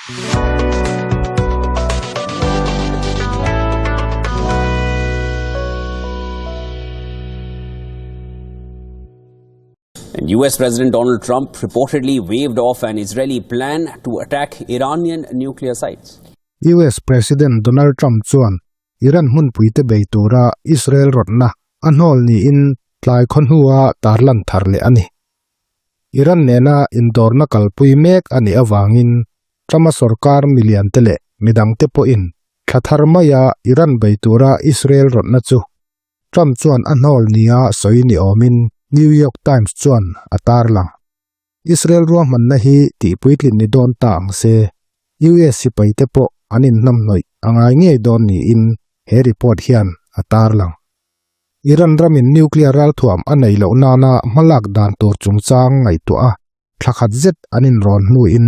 And US President Donald Trump reportedly waved off an Israeli plan to attack Iranian nuclear sites. US President Donald Trump chuan Iran hmunpuite bei tura Israel rawtna a hnawl niin tlai khaw hnua tarlan thar leh a ni. Iran nena indawrna kalpui mek a nih avangin Trump-a sorkar miliante leh midangte pawhin thla thar maia Iran bei tura Israel rawtna chu Trump chuan a hnawl nia sawi ni awmin New York Times chuan a tarlang. Israel ruahmanna hi tihpuitlin ni dawn ta ang se, US sipaite pawh an inhnamhnawih a ngai ngei dawn niin he report hian a tarlang. Iran ramin nuclear ralthuam a nei loh nana hmalak dan tur chungchang ngaihtuah a thla khat zet an inrawn hnuin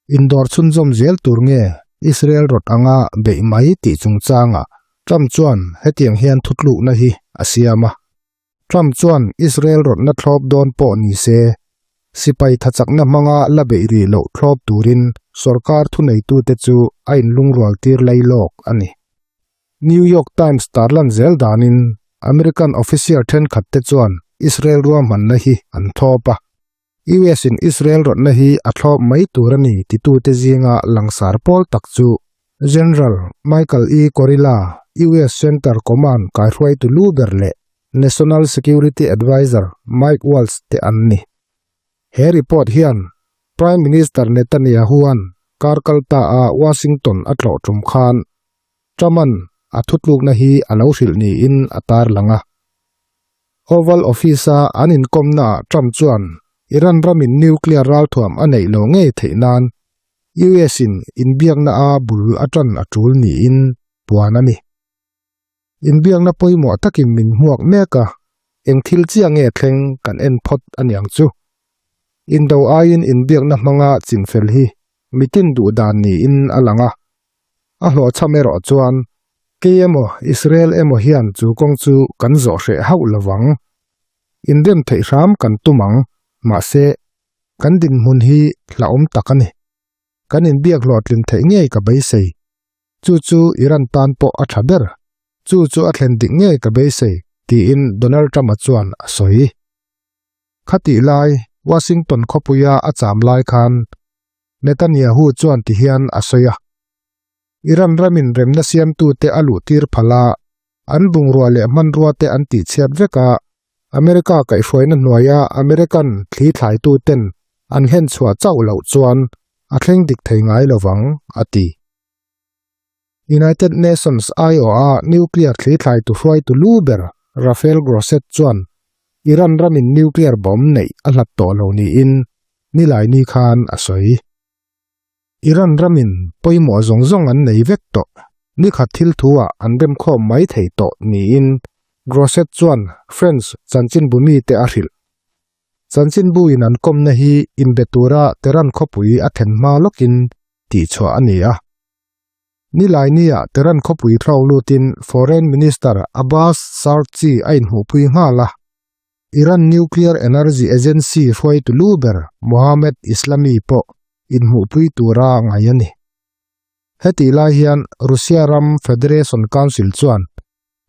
Indawr chhunzawm zel tur nge Israel rawt anga beih mai tih chungchangah Trump chuan hetiang hian thutlukna hi a siam a. Trump chuan Israel rawtna thlawp dawn pawh ni se, sipai thachakna hmanga la beih rih loh thlawp turin sorkar thuneitute chu a inlungrualtir lai lawk a ni. New York Times tarlan zel danin American official thenkhatte chuan Israel ruahmanna hi an thlawp a. US in Israel rawtna hi a thlawp mai tur a ni titute zinga langsar pawl tak chu General Michael E. Kurilla, US Center Command kaihruaitu lu ber leh National Security Adviser Mike Waltz te an ni. He report hian Prime Minister Netanyahu-a'n kar kalta a Washington a tlawh tum khan Trump-a'n a thutlukna hi a lo hrilh niin a tarlang a. Oval Office-a an inkawmnaah Trump chuan Iran ramin nuclear ralthuam a neih lo ngei theih nan US-in inbiakna a bul a tan a tul niin puan a ni. Inbiakna pawimawh takin min hmuak mek a, eng thil chiah nge thleng kan en phawt a niang chu. Indo aiin inbiakna hmanga chinfel hi mitin duh dan niin a lang a, A hlawhchham erawh chuan, Kei emaw, Israel emaw hian chu kawng chu kan zawh hreh hauh lo vang. Inrem theih hram kan tum ang, mahse, kan dinhmun hi hlauhawm tak a ni. Kan inbiak hlawhtlin theih ngei ka beisei. Chu chu Iran tan pawh a tha ber. Chu chu a thlen dik ngei ka beisei, tiin Donald Trump-a chuan a sawi. Khatih lai, Washington khawpuia a cham lai khan Netanyahu chuan ti hian a sawi a, Iran ramin remna siamtute a luhtir phal a, an bungrua leh hmanruate an tihchhiat vek a, America kaihhruaina hnuaia American thli thlaituten an hlenchhuah chauh loh chuan a thleng dik thei ngai lo vang, a ti. United Nations aiawha nuclear thli thlaitu hruaitu lu ber Rafael Grosset chuan Iran ramin nuclear bomb neih a hlat tawh lo niin Nilaini khan a sawi. Iran ramin pawimawh zawng zawng an nei vek tawh, nikhat thil thu-ah an remkhawm mai thei tawh niin Grosset chuan French chanchinbu mite a hrilh. Chanchinbu-in an kawmna hi inbe tura Tehran khawpui a then hma lawkin tihchhuah a ni a. Nilaini-ah Tehran khawpui thlawk lutin Foreign Minister Abbas Sarchi a inhmuhpui nghal a. Iran Nuclear Energy Agency hruaitu lu ber Mohammad Islami pawh inhmuhpui tura ngai a ni. Hetih lai hian Russia ram Federation Council chuan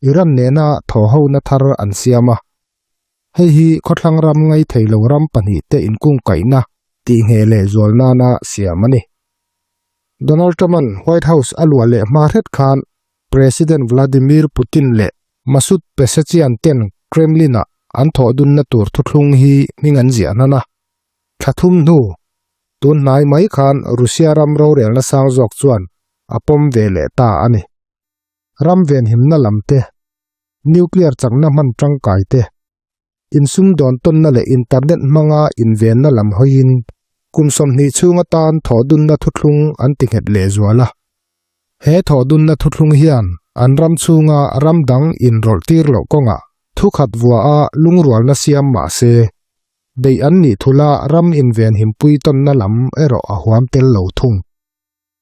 Iran nena thawhhona thar an siam a. Hei hi khawthlang ram ngaithei lo ram pahnihte inkungkaihna tihngheh leh zual nana siam a ni. Donald Trump-a'n White House a luah leh hma hret khan President Vladimir Putin leh Masoud Pezeshkian ten Kremlin-ah an thawh dunna tur thuthlung hi hming an ziah hnan a. Thla thum hnu, tun hnai mai khan Russia ram rorelna sang zawk chuan a pawm ve leh ta a ni. Ram venhimna lam te, nuclear chakna hman tangkai te, insumdawn tawnna leh internet hmanga invenna lam hawiin kum 20 chhung atan thawhdunna thuthlung an ti nghet lehzual a. He thawhdunna thuthlung hian an ram chhunga ram dang inrawlh tir loh kawngah thukhat vuaha lungrualna siam mah se, beih an nih thula ram invenhimpui tawnna lam erawh a huam tel lo thung.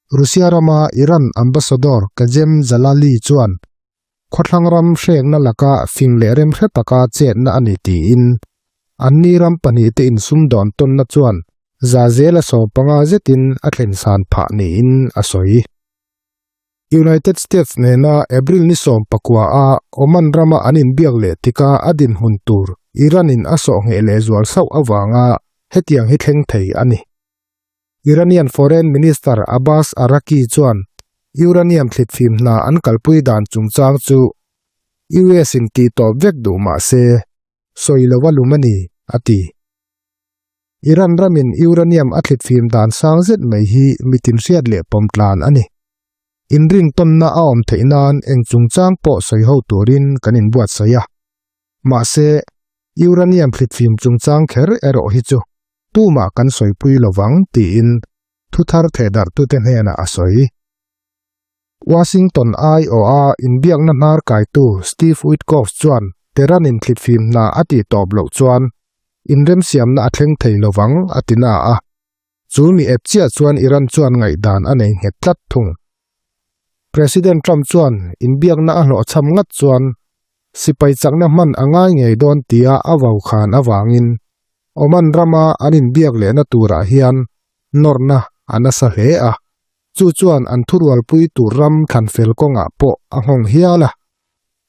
Russia rama Iran ambassador Kazem Jalali chuan Khawthlang ram hrekna laka fing leh rem hre taka chetna a ni tiin anni ram pahnihte insumdawn tawnna chuan Zazela 15 zetin a thlen san phah niin a sawi. United States nena April ni 19 a Oman rama an inbiak leh tika a dinhmun tur Iran-in a sawh ngheh lehzual sauh avanga hetiang hi thleng thei a ni. Iranian Foreign Minister Abbas Araqchi chuan uranium thlitfim hna an kalpui dan chungchang chu US-in tihtawp vek duh mah se, sawi lo a lum a ni, a ti. Iran ramin uranium a thlitfim dan sang zet mai hi mitin hriat leh pawm tlan a ni. Inrintawnna a awm theih nan eng chungchang pawh sawi ho turin kan inbuatsaih a. Mahse, uranium thlitfim chungchang kher erawh hi chu tumah kan sawipui lovang tiin thuthar thehdarhtute hnenah a sawi. Washington aiawha inbiakna hnar kaitu Steve Witkoff chuan Tehran-in thlitfim hna a tihtawp loh chuan inremsiamna a thleng thei lovang a ti na a. Chu mi ep chiah chuan Iran chuan ngaihdan a nei nghet tlat thung. President Trump chuan inbiakna a hlawhchham ngat chuan sipai chakna hman a ngai ngei dawn tia a vau khan avangin Oman rama an inbiak lehna turah hian nawrna a nasa hle a, chu chuan an thurualpui tur ram thlanfel kawngah pawh a nghawng hial a.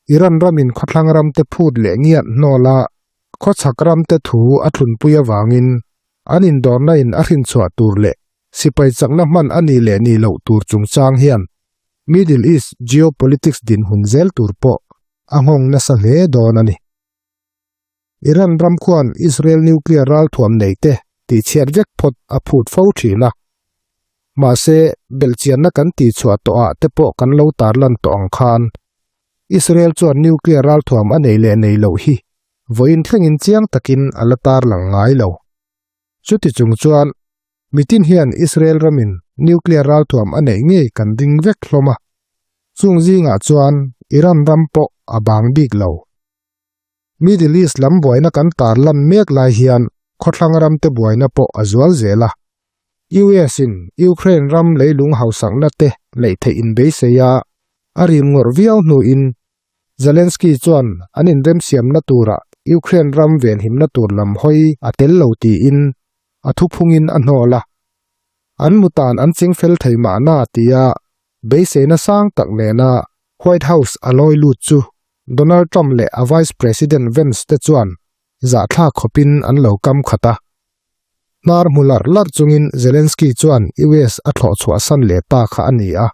Iran ramin khawthlang ramte phut leh ngiat hnawla khawchhak ramte thu a thlunpui avangin an indawrna in a hrinchhuah tur leh sipai chakna hman a nih leh nih loh tur chungchang hian Middle East geopolitics dinhmun zel tur pawh a nghawng nasa hle dawn a ni. Iran ram khuan Israel nuclear ralthuam nei te tihchhiat vek phawt a phut fo thin a. Mahse, belhchianna kan tihchhuah tawhah te pawh kan lo tarlan tawh ang khan Israel chuan nuclear ralthuam a nei leh nei loh hi vawiin thlengin chiang takin a la tarlang ngai lo. Chuti chung chuan mitin hian Israel ramin nuclear ralthuam a neih ngei kan ring vek hlawm a, chung zingah chuan Iran ram pawh a bang bik lo. Middle East lam buaina kan tarlan mek lai hian khawthlang ramte buaina pawh a zual zel a. US-in Ukraine ram leilung hausakna te neih theih inbeisei a, a rim ngawrh viau hnuin Zelensky chuan an inremsiamna turah Ukraine ram venhimna tur lam hawi a tel lo tiin a thuphungin a hnawl a. An mutan an chingfel thei mahna tia beiseina sang tak nena White House a lawi lut chu Donald Trump leh a Vice President Vance te chuan zahthlak khawpin an lo kam khat a. Hnar hmu larh larh chungin Zelensky chuan US a thlawh chhuahsan leh ta kha a ni a.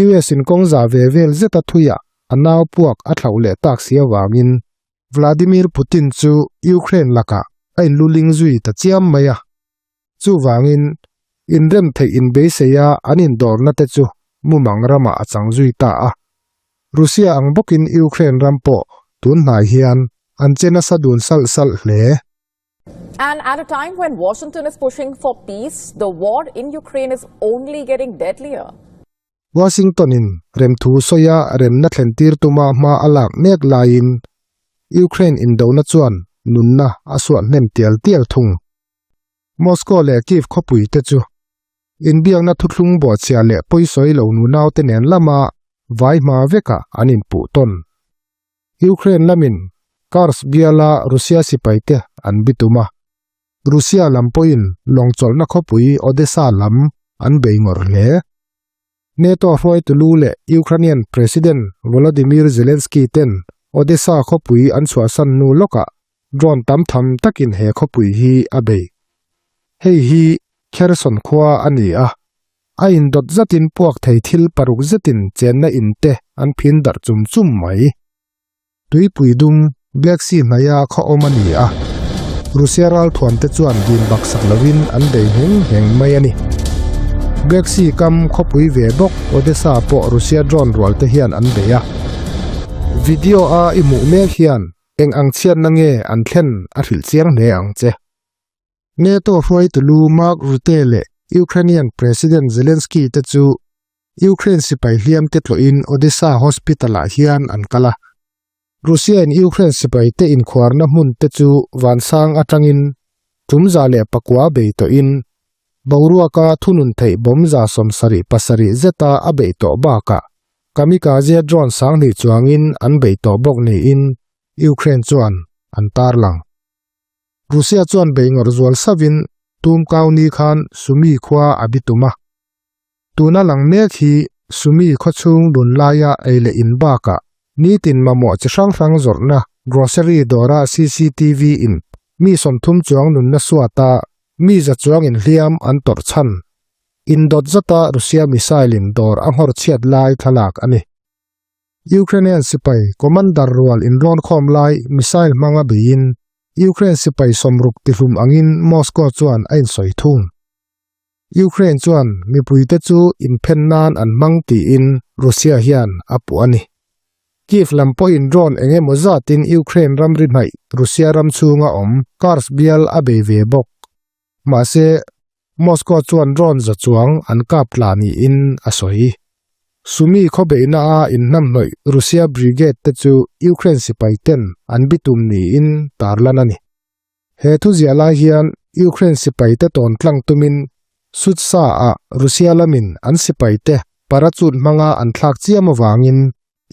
US in kawng za ve vel zeta thuiah a nau puak a thlauh leh tak si avangin Vladimir Putin chu Ukraine lakah a inluling zui ta chiam mai a. Chuvangin, inrem theih inbeiseia an indawrna te chu mumang ramah a chang zui ta a. Russia ang bawkin Ukraine ram pawh tun hnai hian an che nasa dun salh salh hle. And at a time when Washington is pushing for peace, the war in Ukraine is only getting deadlier. Washington-in remthu sawia remna thlentir tuma hma a lak mek laiin Ukraine indona chuan nunna a suah hnem tial tial thung. Moscow leh Kyiv khawpui te chu inbiakna thuthlung bawhchhia leh pawisawi lo nunaute nen lama vai hma vekah an inpuh tawn. Ukraine lamin Kursk biala Russia sipaite an bitum a, Russia lam pawhin lawng chawlhna khawpui Odesa lam an bei ngawrh hle. NATO hruaitu lu leh Ukrainian President Volodymyr Zelensky ten Odesa khawpui an chhuahsan hnu lawkah drone tam tham takin he khawpui hi a bei. Hei hi Kherson khua a ni a, A indawt zatin puak thei thil paruk zetin chenna in te an phin darh chum chum mai. Tuipui dum, Black Sea hnaia khaw awm a ni a, Russia ralthuam te chuan din baksak lovin an bei ngheng ngheng mai a ni. Black Sea kam khawpui ve bawk Odesa pawh Russia drone rual te hian an bei a. Video a i hmuh mek hian eng ang chhiatna nge an thlen a hrilh chiang hle ang che. NATO hruaitu lu Mark Rutte leh Ukrainian President Zelensky te chu Ukraine sipai hliamte tlawhin Odesa Hospital-ah hian an kal a. Russia-in Ukraine sipaite inkhuarna hmun te chu vansang atangin 109 bei tawhin boruaka thunun theih bomb 77 zeta a beih tawh bakah kamikaze drone 2000 chuangin an bei tawh bawk niin Ukraine chuan an tarlang. Russia chuan bei ngawrh zual savin Tumkau ni khan Sumy khua a bitum a. Tuna lang mek hi Sumy khawchhung lun laia ei leh in bakah nitin mamawh chi hrang hrang zawrhna grocery dawra cctv in mi 30 chuang nunna suata mi za chuang inhliam an tawrh chhan. Indawt zata Russia missile in dawr a nghawr chhiat lai thlalak a ni. Ukrainian sipai commander rual inrawn khawm lai missile hmanga beiin Ukraine sipai 60 tihlum angin Moscow chuan a insawi thung. Ukraine chuan mipuite chu inphen nan an hmang tiin Russia hian a puh a ni. Kyiv lam pawhin drone eng emaw zatin Ukraine ramri hnaih Russia ram chhunga awm Kursk bial a bei ve bawk. Mahse, Moscow chuan drone za chuang an kap tla niin a sawi. Sumy khawbeihna a inhnamhnawih Russia brigade te chu Ukraine sipai ten an bitum niin tarlan a ni. He thuziah lai hian Ukraine sipai te tawn tlang tumin Sutsa ah Russia lamin an sipai te parachute hmanga an thlak chiam avangin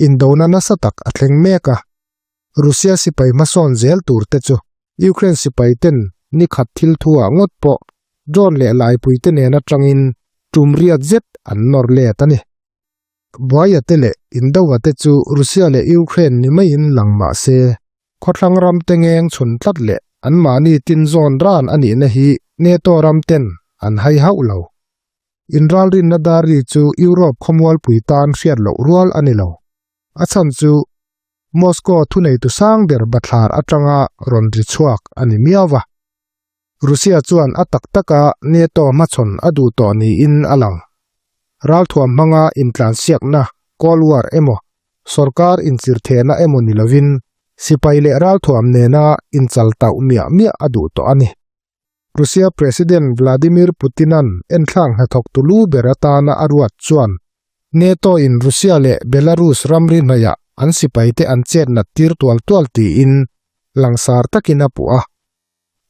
indona nasa tak a thleng mek a. Russia sipai hmasawn zel tur te chu Ukraine sipai ten ni khat thil thu ah ngawt pawh drone leh laipui te nen atangin tum riat zet an nawr let a ni. Buaia te leh Indoa te chu Russia leh Ukraine ni maiin lang mah se, khawthlang ram te ngeng chhun tlat leh anmahni tin zawn ran a nihna hi NATO ram ten an hai hauh lo. Inralrinna dari chu Europe khawmualpui tan hriat loh rual a ni lo. A chhan chu Moscow thuneitu sang ber bathlar atanga rawn ri chhuak a ni miau va. Russia chuan a tak taka NATO hmachhawn a duh tawh niin a lang. Ralthuam hmanga intlansiakna, Cold War, emaw, sorkar inchirthehna emaw ni lovin sipai leh ralthuam nena inchal tauh miah miah a duh tawh a ni. Russia President Vladimir Putin-a'n enthlak hnathawktu lu ber atana a ruat chuan NATO-in Russia leh Belarus ramri hnaihah an sipaite an chet nat tir tual tual tiin langsar takin a puh a.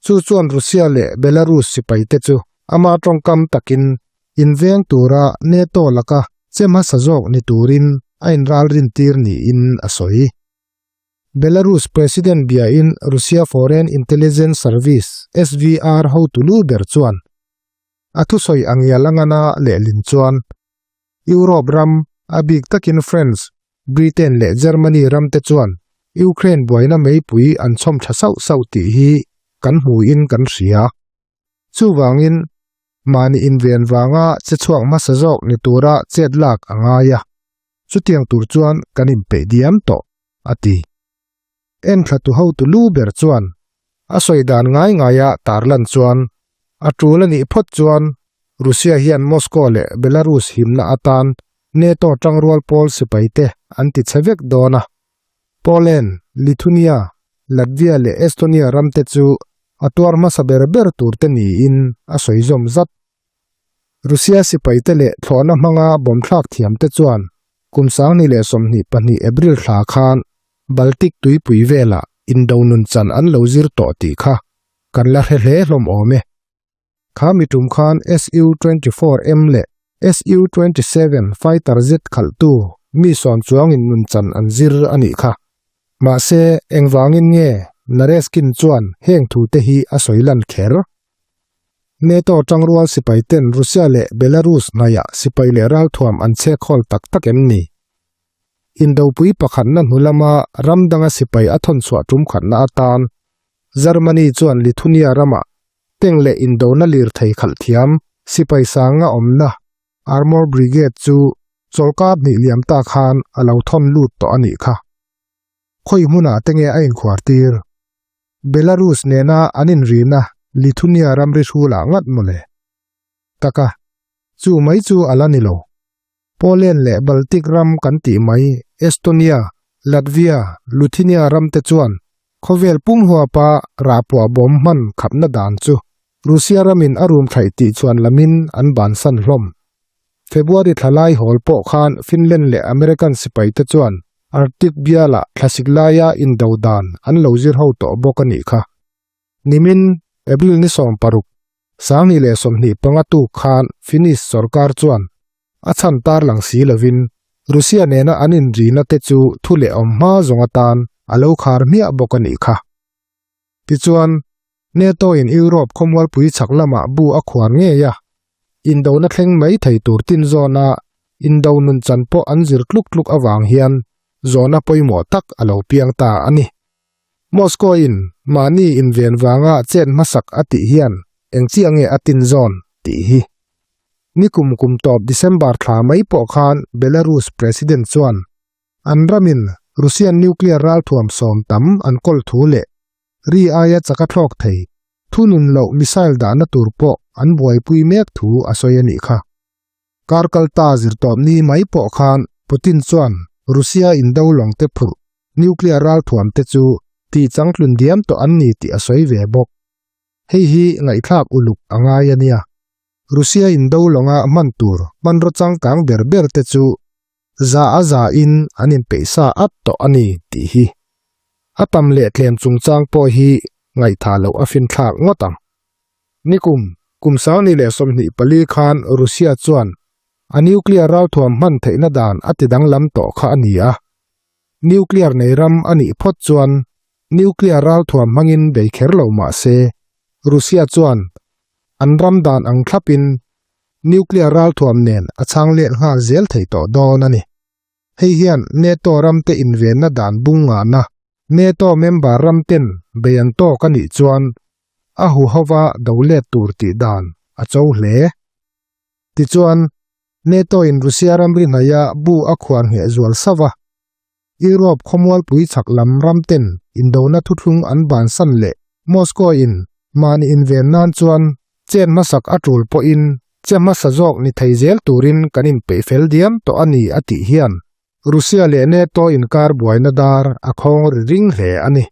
Chu chuan Russia leh Belarus sipaite chu ama tawngkam takin inveng tura NATO laka che hmasa zawk ni turin a inralrin tir niin a sawi. Belarus President biain Russia Foreign Intelligence Service, SVR, hotu lu ber chuan a thusawi a ngial a ngana lehlin chuan Europe ram, a bik takin France, Britain leh Germany ramte chuan Ukraine buaina meipui an chhawm tha sauh sauh tih hi kan hmuin kan hria. Chuvangin, mahni inven vanga che chhuak hmasa zawk ni tura chet lak a ngai a, chutiang tur chuan kan inpeih diam tawh, a ti. Enthlatu hotu lu ber chuan a sawi dan ngai ngaia tarlan chuan a tul a nih phawt chuan Russia hian Moscow leh Belarus himna atan NATO tangrual pawl sipaite an ti chhe vek dawn a. Poland, Lithuania, Latvia leh Estonia ramte chu a tuar hmasa ber ber turte niin a sawi zawm zat. Russia sipaite leh thlawhna hmanga bomb thlak thiamte chuan kum 2022 April thla khan Baltic tuipui velah indo nun chan an lo zir tawh tih kha kan la hre hle hlawm awm e. Kha mi tum khan Su-24M leh Su-27 fighter jet khalhtu mi sawn chuangin nun chan an zir a nih kha. Mahse, engvangin nge Nareskin chuan heng thute hi a sawi lan kher? NATO tangrual sipai ten Russia leh Belarus hnaihah sipai leh ralthuam an chhek hawl tak tak em ni? Indopui pakhatna hnu lama ram danga sipai a thawn chhuah tum khatna atan Germany chuan Lithuania ramah tank leh indona lirthei khalh thiam sipai sanga awmna Armour Brigade chu chawlkar hnih liam ta khan a lo thawn lut tawh a nih kha. Khawi hmunah te nge a inkhuar tir? Belarus nena an inrina Lithuania ramri hrulah ngat mawle. Taka, chu mai chu a la ni lo. Poland leh Baltic ram kan tih mai Estonia, Latvia, Lithuania ram te chuan khawvel pum huapa rahpuah bawm hman khapna dan chu Russia ramin a rum thaih tih chuan lamin an bansan hlawm. February thla lai hawl pawh khan Finland leh American sipai te chuan Arctic bialah thlasik laia indo dan an lo zir ho tawh bawk a nih kha. Nimin, April ni 16, 2025 tuk khan Finnish sorkar chuan a chhan tarlang si lovin Russia nena an inrina te chu thu leh awm hma zawng atan a lo khar hmiah bawk a nih kha. Tichuan, NATO in Europe khawmualpui chhak lamah bu a khuar ngei a, indona thleng mai thei tur tin zawna indo nun chan pawh an zir tluk tluk avang hian zawhna pawimawh tak a lo piang ta a ni. Moscow in mahni inven vanga chet hmasak a tih hian eng chiah nge a tin zawn tih hi. Nikum kum tawp December thla mai pawh khan Belarus President chuan an ramin Russian nuclear ralthuam sawm tam an kawl thu leh ri aia chaka thlawk thei thunun loh missile dahna tur pawh an buaipui mek thu a sawi a nih kha. Kar kalta zirtawp ni mai pawh khan Putin chuan Russia indo lawng te phurh nuclear ralthuam te chu tih changtlun diam tawh an ni tih a sawi ve bawk. Hei hi ngaihthlak uluk a ngai a nia. Russia indo lawnga hman tur hmanraw changkang ber ber te chu za a za in an inpeih sa at tawh a ni tih hi. A tam leh tlem chungchang pawh hi ngaihthah loh a finthlak ngawt ang. Nikum, kum 2024 khan Russia chuan a nuclear ralthuam hman theihna dan a ti danglam tawh kha a ni a. Nuclear nei ram a nih phawt chuan nuclear ralthuam hmangin bei kher lo mah se, Russia chuan an ram dan ang thlapin nuclear ralthuam nen a chhang let nghal zel thei tawh dawn a ni. Hei hian NATO ramte invenna dan bung ngahna, NATO member ramten bei an tawk a nih chuan a huhova do let tur tih dan a cho hle. Tichuan, NATO-in Russia ramri hnaia bu a khuar ngheh zual sauh a, Europe khawmualpui chhak lam ramten indona thuthlung an bansan leh Moscow-in mahni inven nan chuan chen hmasak a tul pawhin che hmasa zawk ni thei zel turin kan inpeih fel diam tawh a ni a tih hian Russia leh NATO inkar buaina dar a khawng ri ring hle a ni.